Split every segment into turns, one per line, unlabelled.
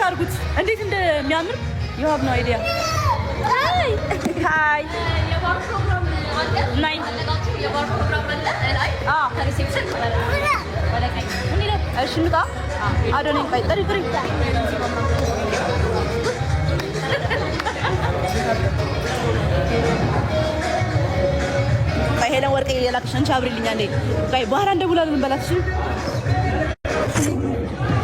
አድርጉት እንዴት እንደሚያምር። You have no idea. Hi, hi.
የባር ፕሮግራም አለ።
ናይ።
ፈለጋችሁ የባር ፕሮግራም አለ ላይ።
አዎ።
ከ reception ወደ ቀኝ።
እሺ እንውጣ። አዶኒ፣ ቆይ፣ ጥሪ ጥሪ። ቆይ፣ ሄለን ወርቅ የላክሽ አንቺ አብሪልኝ አንዴ። ቆይ፣ በኋላ እንደውላለን እንበላት። እሺ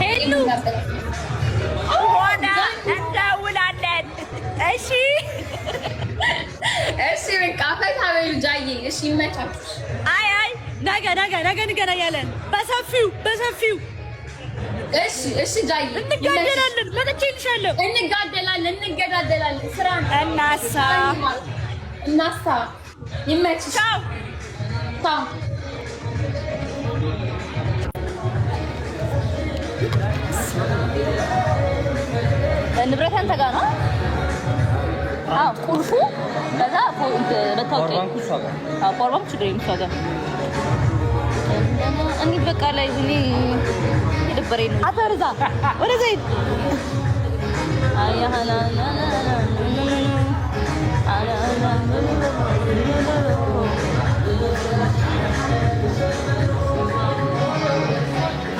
ሄሉ ሆነ እንደውላለን። እሺ።
እሺ በቃ ፈታ በሉ ጃዬ። እሺ ይመቻችሁ።
አይ አይ፣ ነገ ነገ ነገ እንገናኛለን። በሰፊው በሰፊው።
እሺ እሺ ጃዬ።
እንጋደላለን። መጥቼልሻለሁ።
እንጋደላለን እንገዳደላለን። ስራ ነው።
እናሳ።
እናሳ። ይመችሽ።
ቻው።
ቻው።
ንብረት አንተ ጋር ነው? አዎ፣ ቁልፉ፣ ከዛ መታወቂያ። አዎ፣ power bank ችግር የለም እሷ ጋር። እንሂድ በቃ ላይ፣ እኔ የደበረኝ ነው። አቶ ወደዛ ወደዛ ሂድ። አይ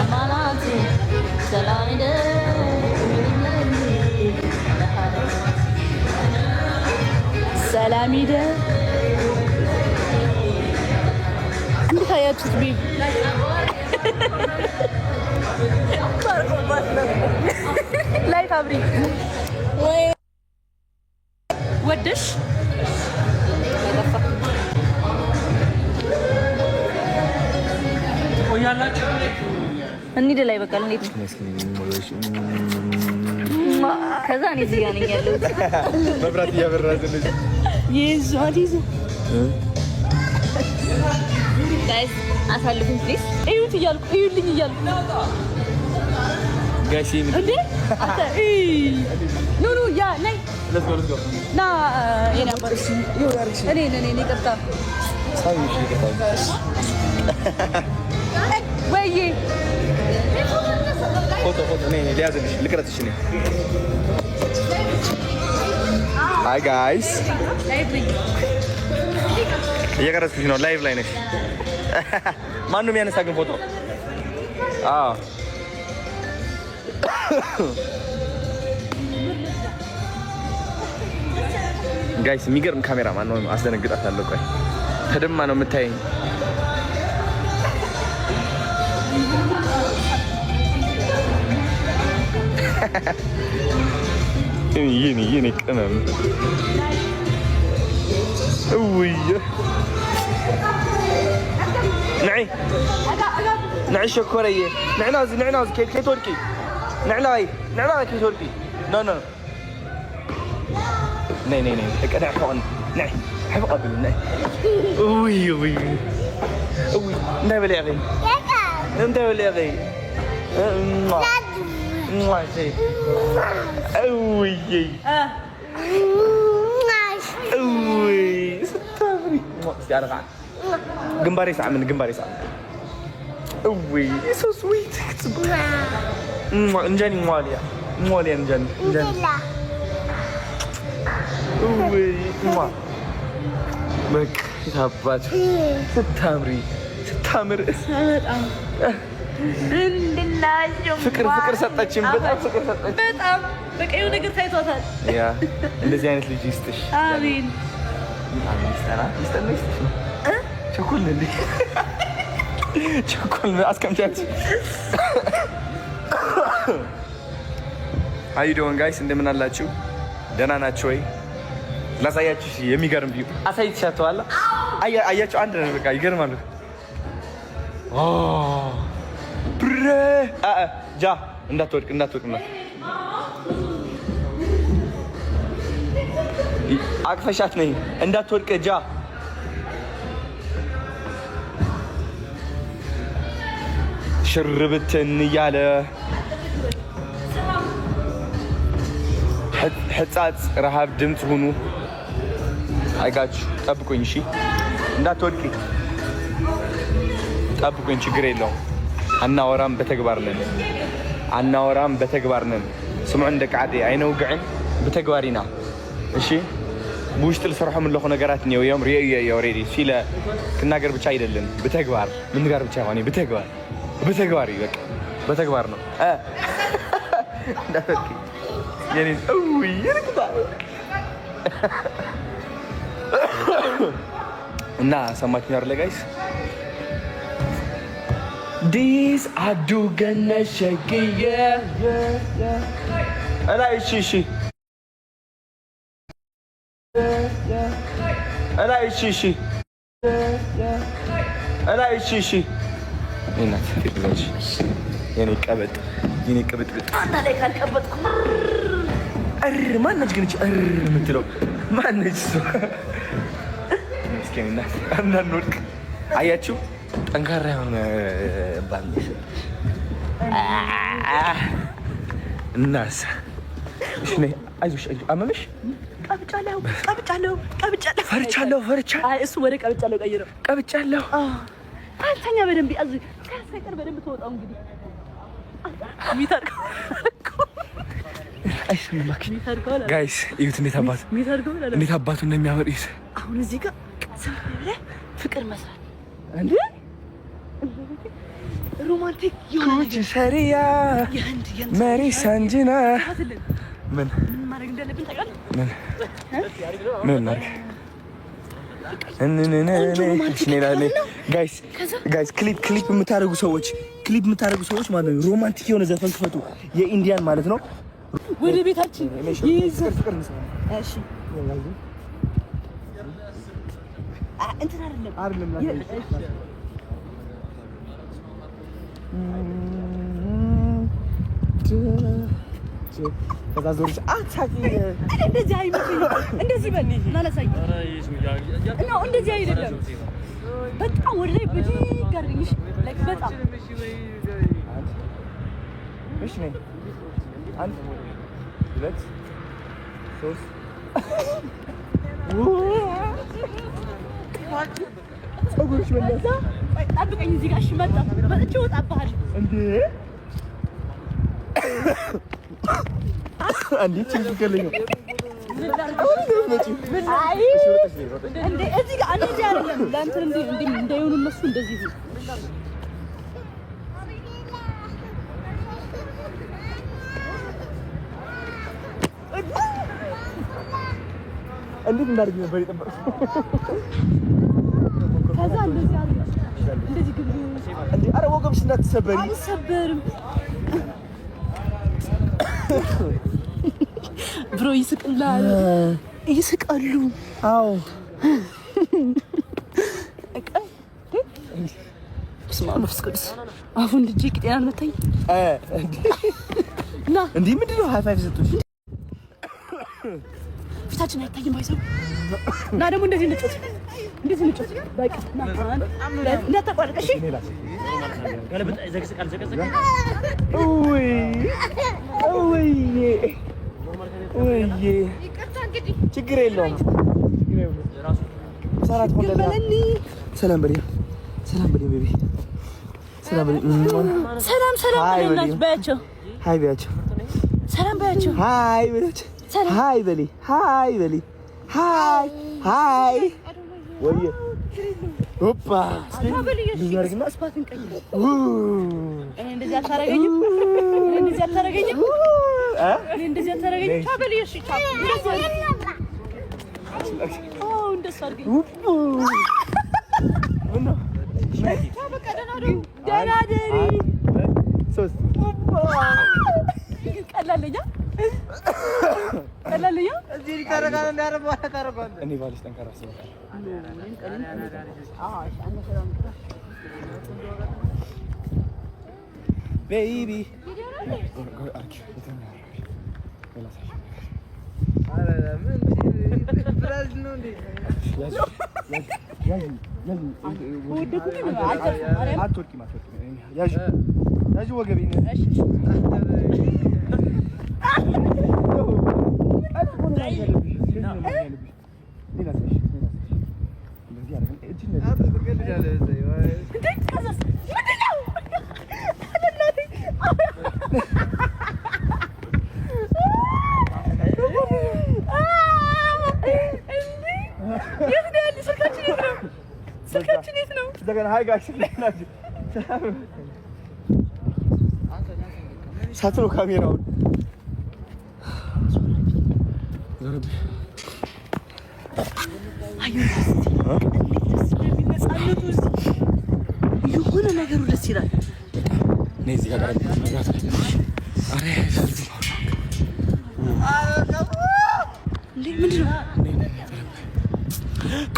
አማናቱ ሰላም። ሰላም ሂደ። እንዴት አያችሁት? Babe light አብሪ ወደሽ ጠፋ። እንሂድ ላይ፣ በቃ እንሂድ። ከዛ እኔ እዚህ ጋር ነኝ ያለሁት።
መብራት እያበራ።
ይዟት ይዞ። Guys አሳልፉኝ please። እዩት እያልኩ፣ እዩልኝ እያልኩ።
Guys.
እንዴ አንተ እይ፣ ኑ ኑ፣ ያ ነይ።
Let's go, let's go.
ና የኔ አባት። እኔ እኔ እኔ ይቅርታ። ወይዬ።
ፎቶ ፎቶ፣ ነይ ነይ፣ ሊያዝልሽ፣ ልቅረጽሽ እኔ። Hi guys፣ እየቀረጽኩሽ ነው። Live ላይ ነሽ። ማን ነው የሚያነሳ ግን ፎቶ? አዎ guys፣ የሚገርም ካሜራ ማን ነው? አስደነግጣታለሁ። ቆይ፣ ተደማ ነው የምታየኝ። የኔ ቅመም፣ እውይ፣ ንዒ ንዒ ሸኮረየ፣ ንዕና እዚ፣ ንዕና እዚ፣ ከይትወድቂ፣ ንዕናይ ንዕና፣ ከይትወድቂ። No, no፣ ነይ ነይ ነይ፣ ንዕ ሕቆኒ፣ ንዒ ሕፍቕ ኣቢሉ፣ ንዒ። እውይ እውይ እውይ፣ እንታይ በሊዕኺ? እንታይ በሊዕኺ? እውይ እውይ፣ ስታምሪ። እስቲ ኣነ ከዓ ግንባሬ ሰዓምን፣ ግንባሬ ሰዓምን። እውይ፣ so sweet። እንጀኒ ሟልያ ሟልያ፣ እንጀኒ እንጀኒ። እውይ፣ በቃ የታባቱ ስታምሪ፣ ስታምር። ፍቅር ፍቅር ሰጠችን። በጣም ፍቅር ሰጠችን።
በጣም በቃ የሆነ ነገር ታይቷታል።
Yeah፣ እንደዚህ አይነት ልጅ ይስጥሽ።
አሜን።
ይስጠና ይስጠና፣ ይስጥሽ። ቸኮል እንዴ፣ ቸኮል አስቀምጫት። How you doing guys? እንደምን አላችሁ? ደህና ናችሁ ወይ? ላሳያችሁ የሚገርም view አሳይቻችኋለሁ። አያችሁ፣ አንድ ነው በቃ፣ ይገርማሉ። ብሬ ጃ፣ እንዳትወድቅ እንዳትወድቅ፣ አቅፈሻት ነኝ፣ እንዳትወድቅ ጃ። ሽርብትን እያለ ሕፃፅ ረሃብ ድምፅ ሁኑ። አይጋችሁ፣ ጠብቁኝ። እሺ እንዳትወድቂ ጠብቁኝ። ችግር የለውም። አናወራም በተግባር ነን። አናወራም በተግባር ነን። ስምዑን ደቂ ዓዲ ኣይነውግዕን ብተግባር ኢና። እሺ ብውሽጢ ዝሰርሖም ኣለኹ ነገራት እኒአው እዮም ሪኦ እየ already ሲለ ክናገር ብቻ አይደለም፣ ብተግባር ምንጋር ብቻ ይሆን ብተግባር ብተግባር እዩ፣ በቃ በተግባር ነው። እንዳትወድቂ የኔ እውይ እና ሰማችሁኝ አይደለ guys? ዲስ አዱ ገነት ሸግዬ እላይ እሺ እሺ እላይ እሺ እሺ እላይ እሺ እሺ እናት የኔ ቀበጥ የኔ ቅብጥብጥ
አንተ ላይ ካልቀበጥኩ
እር ማነች ግን እር የምትለው ማነች? እሷ ምስኪን እናት እንዳንወድቅ አያችሁ። ጠንካራ የሆነ ባል እናስ አይዞሽ፣ አመመሽ?
ቀብጫለሁ፣ ቀብጫለሁ፣ ቀብጫለሁ፣
ፈርቻለሁ፣ ፈርቻለሁ።
አይ እሱ ወደ ቀብጫለሁ ቀይረው።
ቀብጫለሁ።
አንተኛ በደንብ ያዝ፣ ከሰቀር በደንብ ተወጣው። እንግዲህ
guys እዩት፣ እንዴት አባቱ እንዴት አባቱ እንደሚያምር እዩት።
አሁን እዚህ ጋር ዝም ብለህ ፍቅር መስራት
እንዴ
romantic የሆነ
ሰሪያ መሪ ሳንጂና ምን
ማድረግ እንዳለብን ታውቃለህ?
ምን ምን እናድርግ? guys guys clip clip የምታደርጉ ሰዎች ክሊፕ የምታደርጉ ሰዎች ማለት ነው፣ romantic የሆነ ዘፈን ክፈቱ፣ የ Indian ማለት ነው።
ወደ ቤታችን እሺ፣ እንትን አይደለም
ከዛ ዞር አታቂ
እንደዚህ አይመስለኝም። እንደዚህ በል ላላሳይ ነው። እንደዚህ አይደለም። በጣም ወደ ላይ ብድግ አድርገኝ። እሺ፣ like በጣም
እሺ። ነኝ አንድ ሁለት ሶስት ፀጉርሽ በላ።
ጠብቀኝ እዚህ ጋር እሺ። መጣ መጥቼ እወጣብሃለሁ
እንዴ እንዴ ችግር ነው።
እንዴ እዚህ ጋር እንደዚህ አይደለም። ለእንትን እንዴ እንዴ እንዳይሆኑ እነሱ እንደዚህ ነው።
እንዴት እንዳደርግ ነበር የጠበቅሽው?
ከዛ እንደዚህ አድርገሽ እንደዚህ ግቢ
እንዴ! ኧረ ወገብሽ እንዳትሰበሪ።
አልሰበርም bro ይስቅላል፣ ይስቃሉ።
አዎ
በስመ አብ መንፈስ ቅዱስ። አሁን ልጄ ቂጤን አልመታኝ እና
እንዴ ምንድን ነው high five ሰጡሽ?
ፊታችን አይታይም። ባይሰው እና ደግሞ እንደዚህ እንጮት፣ እንደዚህ እንጮት። በቃ እንዳታቋርጥ እሺ።
ችግር የለውም። ሰላም በል፣ ሰላም በል፣ baby ሰላም በል።
ሰላም ሰላም በያቸው፣
hi በያቸው፣
ሰላም በያቸው፣
hi በያቸው፣ hi በሊ፣ hi በሊ፣ hi hi። ወይዬ ኦፓ
እንደዚህ አታረገኝም፣ እንደዚህ አታረገኝም፣ እንደዚህ አታረገኝም። እንደሱ አድርገኝ። ደህና ደሪ። ቀላለኛ ቀላለኛ።
እኔ ባልሽ ጠንካራ baby ወገቤን Hi guys፣ ሳት ነው ካሜራውን።
የሆነ ነገሩ ደስ ይላል።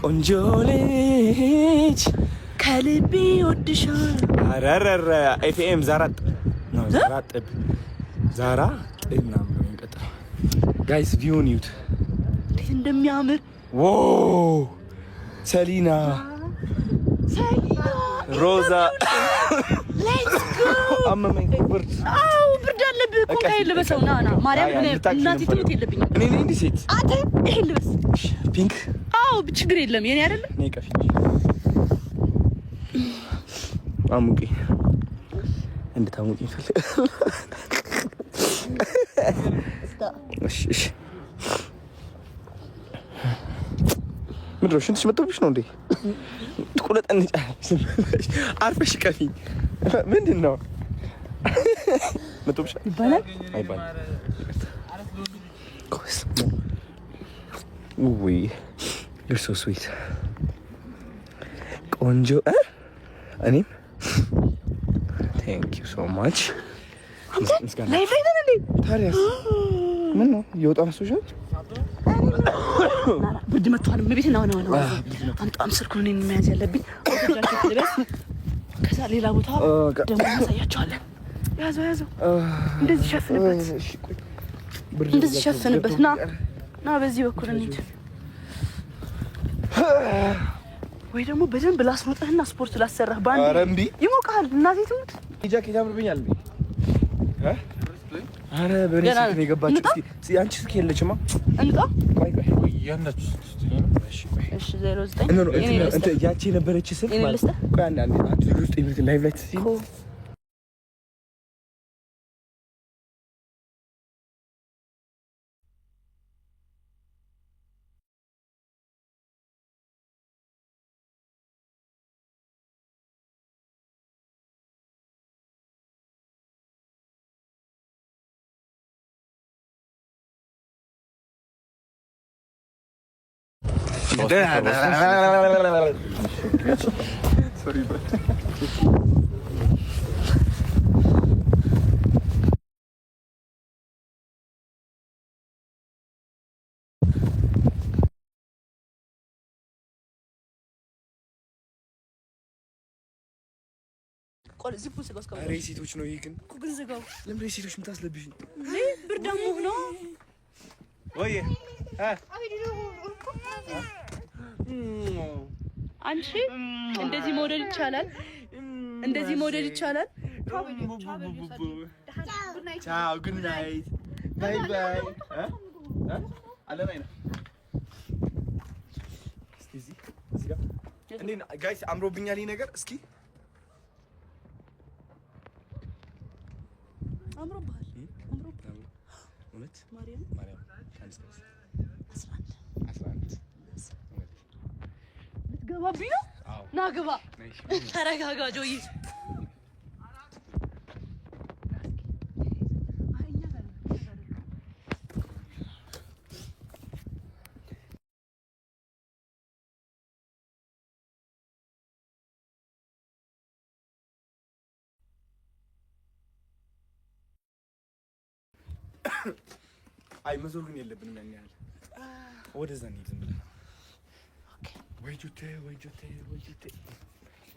ቆንጆ ልጅ
ከልቤ ወድሻል።
አረረረ ኤፍኤም ዛራ ነው ዛራ ጥብ ዛራ ጥብ ምናምን ነው የሚቀጥለው። Guys view ን እዩት
እንዴት እንደሚያምር።
Wow! ሰሊና
ሰሊና
ሮዛ
Let's go።
አመመኝ ብርድ።
አዎ ብርድ አለብህ እኮ ካይል ልበሰው። ና ና ማርያም እናቴ ትሙት የለብኝም
እኔ ነኝ እንዲህ ሴት።
አንተ ይሄን ልበስ
Pink።
አዎ ችግር የለም የኔ አይደለም።
ነይ ቀፊ አሙቂ እንድታሙቂ እፈልጋለሁ። እሺ እሺ። ምንድን ነው ሽንትሽ መጥቶብሽ ነው እንዴ? ትቆለጠንጫለሽ። አርፈሽ ቀፊኝ። ምንድን ነው መጥቶብሻል
ይባላል
አይባልም? ውይ you're so sweet ቆንጆ። እኔም thank you so much።
Live ላይ ነን እንዴ?
ታዲያስ ምን ነው እየወጣ መስሎሻል?
ብርድ መጥቷል። እመቤቴ ና ና ና አምጣም ስልኩን እኔን መያዝ ያለብኝ ጃኬት ልበስ። ከዛ ሌላ ቦታ ደግሞ እናሳያቸዋለን። ያዘው ያዘው፣ እንደዚህ ሸፍንበት፣ እንደዚህ ሸፍንበት። ና ና፣ በዚህ በኩል እንሂድ። ወይ ደግሞ በደንብ ላስሮጥህና ስፖርት ላሰራህ። በአንድ
ኧረ እምቢ፣
ይሞቃል። እናቴ ትሙት፣
ጃኬት ያምርብኛል። እምቢ። ኧረ በእኔ ስልክ ነው የገባችው። እስኪ አንቺ ስልክ የለችማ።
እንውጣ።
ቆይ ቆይ፣
እሺ፣ 09
ያቺ የነበረች ስልክ ማለት ቆይ፣ አንዴ አንዴ፣ አንቺ live ላይ ትስይ ሴቶች ነው ይሄ ግን ለምን ሴቶች የምታስለብሽኝ?
ብርዳሙ ነው
ወይ?
አንቺ እንደዚህ መውደድ ይቻላል። እንደዚህ መውደድ ይቻላል።
ቻው፣ good night፣ bye bye። Guys አምሮብኛል ይሄ ነገር። እስኪ
አምሮብሃል።
እውነት
ማርያም
ማርያም
11 ልትገባብኝ ነው? ና ግባ። ተረጋጋ ጆዬ።
አይ መዞር ግን የለብንም ያን ያህል ወደዛ እንሂድ ዝም ብለን። ወይ ጁቴ ወይ ጁቴ ወይ ጁቴ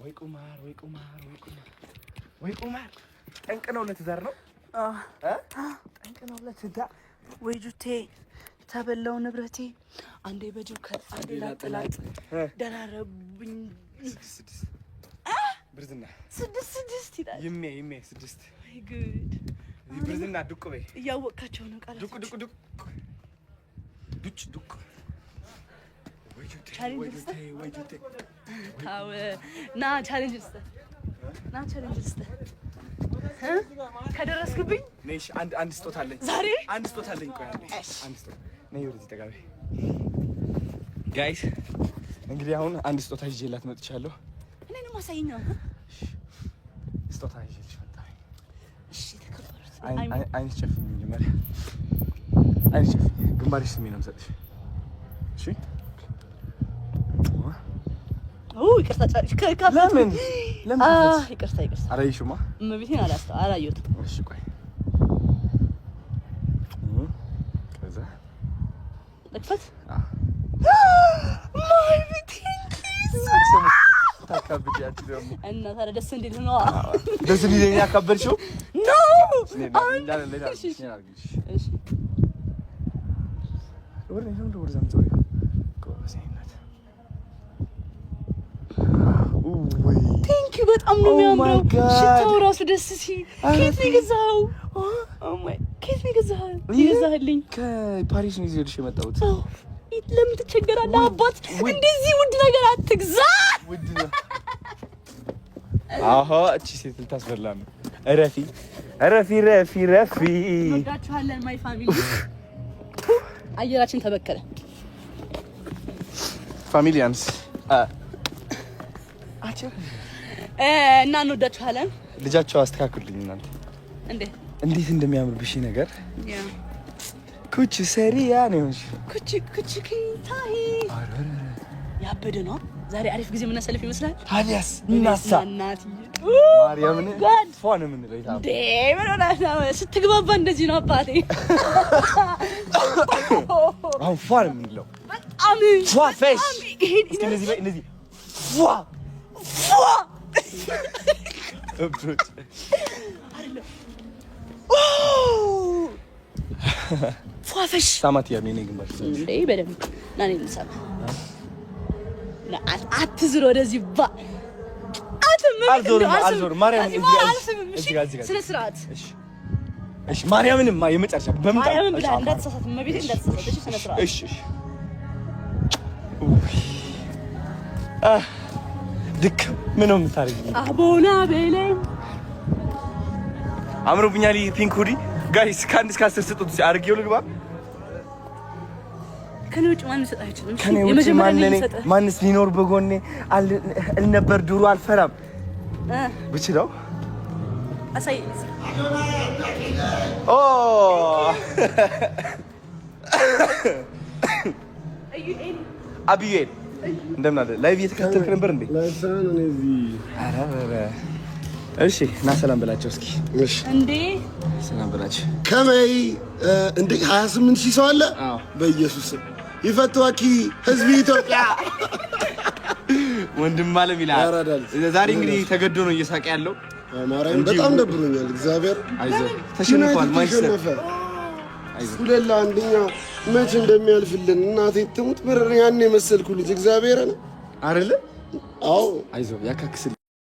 ወይ ቁማር ወይ ቁማር ወይ ቁማር ወይ ቁማር። ጠንቅ ነው ለትዳር ነው ጠንቅ ነው ለትዳር።
ወይ ጁቴ ተበላው ንብረቴ። አንዴ በጆከር አንዴ ላጥላጥ ደራረቡኝ።
ስድስት ብርዝና
ስድስት ስድስት ይላል።
ይሜ ይሜ ስድስት
ወይ ጉድ!
ብርዝና ዱቅ በይ።
እያወቅካቸው ነው ቃላት።
ዱቅ ዱቅ ዱቅ ዱጭ ዱቅ
ና challenge ልስጥህ፣ ና challenge ልስጥህ። ከደረስክብኝ
አንድ ስጦታ አለኝ
ዛሬ፣
አንድ ስጦታ አለኝ። ቆይ አንድ ስጦታ ነይ፣ ወደዚህ ጠጋ በይ። Guys እንግዲህ አሁን አንድ ስጦታ ይዤላት መጥቻለሁ።
እኔንም አሳየኝ ነው።
ስጦታ ይዤልሽ መጣሁ።
እሺ ተከበሩት።
አይንሽ ጨፍኝ፣ መጀመሪያ አይንሽ ጨፍኝ። ግንባርሽ ስሜ ነው የምሰጥሽ። እሺ።
ይቅርታ።
ለምን ለምን?
ይቅርታ ይቅርታ።
አላየሽውማ?
እመቤቴን አላየሁትም።
እሺ ቆይ ከዛ
ልክፈት። እና ታዲያ ደስ እንዲል ነው።
ደስ እንዲለኝ ያካበድሽው?
No።
እሺ።
Thank you። በጣም ነው የሚያምረው። ሽታው ራሱ ደስ ሲል። ከየት ነው የገዛኸው? ከየት ነው የገዛኸው? የገዛህልኝ?
ከፓሪስ ነው ይዤልሽ የመጣሁት።
ለምን ትቸገራለህ አባት? እንደዚህ ውድ ነገር አትግዛ።
ውድ ነው። አዎ እቺ ሴት ልታስበላ ነው። እረፊ እረፊ እረፊ እረፊ።
እንወዳችኋለን my family። አየራችን ተበከለ።
ፋሚሊያንስ
እና እንወዳችኋለን።
ልጃቸው አስተካክሉልኝ እናንተ።
እንዴ
እንዴት እንደሚያምርብሽ ነገር ኩች ሰሪያ ነው እንጂ
ኩች ኩች ኪታይ ያበደ ነው። ዛሬ አሪፍ ጊዜ የምናሳልፍ ይመስላል።
ታዲያስ እናሳ ማርያምን ፏ ነው የምንለው።
እንዴ ምን ሆነህ ነው? ስትግባባ እንደዚህ ነው አባቴ።
አሁን ፏ ነው የምንለው።
በጣም
ፏ ፈሽ። እስኪ እንደዚህ በይ፣ እንደዚህ ፏ
ፏ
እብዶች
ፏፈሽ
ሳማት ያኔ እኔ ግንባር
እንዴ በደንብ ና እኔን ልሳም። አትዝር ወደዚህ ባ
አልዞርም አልዞርም። ማርያምን
ስነ ስርዓት
እሺ። ማርያምንማ የመጨረሻ በምን
ማርያምን ብለሃል እንዳትሳሳት፣ እመቤቴ እንዳትሳሳት። እሺ ስነ ስርዓት።
እሺ እሺ። ድክም ምን ነው የምታደርጊው?
አቦና በለኝ።
አምሮብኛል። ይህ pink hoodie guys ከ1 እስከ 10 ስጡት። አድርጌው ልግባ።
ከኔ ውጭ ማንም ሊሰጥ አይችልም።
ከኔ ውጭ ማንስ ሊኖር በጎኔ አልነበር ድሮ አልፈራም ብችለው
አሳይ።
ኦ አብዩኤል እንደምን አለ? Live እየተከታተልክ ነበር እንዴ? ኧረ እሺ፣ እና ሰላም በላቸው እስኪ።
እሺ
እንዴ
ሰላም በላቸው።
ከመይ እንዴ 28 ሺህ ሰው አለ። በኢየሱስ ይፈትዋኪ ህዝብ ኢትዮጵያ
ወንድም አለም ይላል። ዛሬ እንግዲህ ተገዶ ነው እየሳቀ ያለው።
ማርያም በጣም ደብሮኛል። እግዚአብሔር
አይዞህ፣ ተሸንፏል። ማንቸስተር
2-1 መች እንደሚያልፍልን እናቴ ትሙት ብር ያን የመሰልኩ ልጅ እግዚአብሔር ነው
አይደለ?
አዎ
አይዞህ ያካክስል።